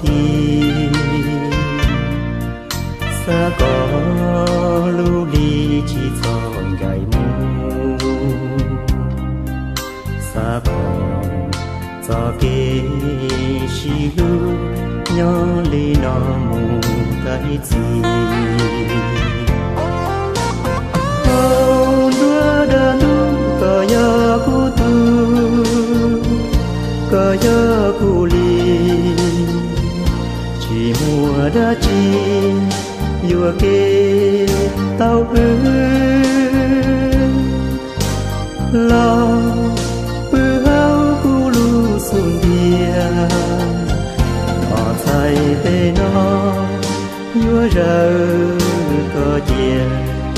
ti, xav kom lub hli tsis txhob ncaim mus, xav kom txoj kev sib hlub nyob li no mus tag ib txhis. Hauv nruab dab ntub koj yog kuv tug, koj yog kuv li, tsis muaj dab tsi yuam kev tau wb los pw hauv kuv lub xub ntiag. Ob txhais tes no yuav zawm koj cia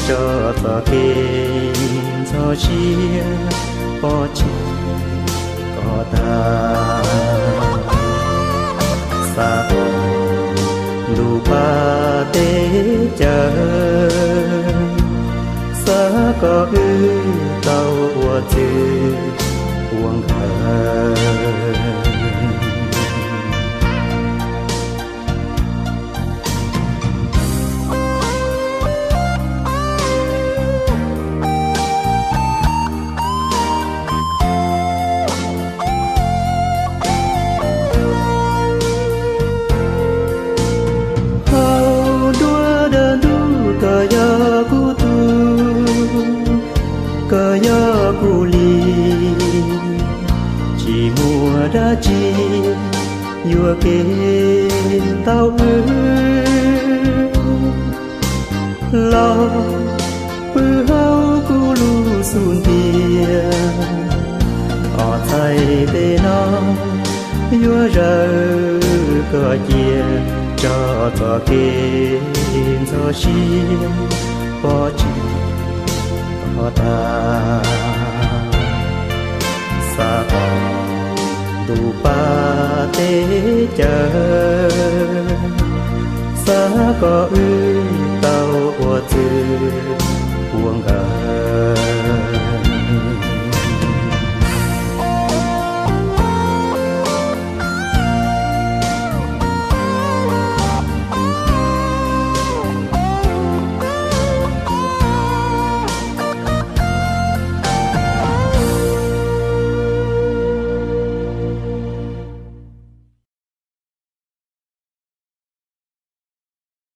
tso txoj kev ntxhov siab pov tseg kom tag. Xav kom ntuj pab teb chaws, xav kom wb tau ua txwj ua nkawm. Hauv nruab dab ntub koj yog kuv tug, koj yog kuv li, tsis muaj dab tsi yuam kev tau wb los pw hauv kuv lub xub ntiag. Ob txhais tes no yuav zawm koj cia tso txoj kev ntxhov siab pov tseg kom tag. Xav kom ntuj pab teb chaws, xav kom wb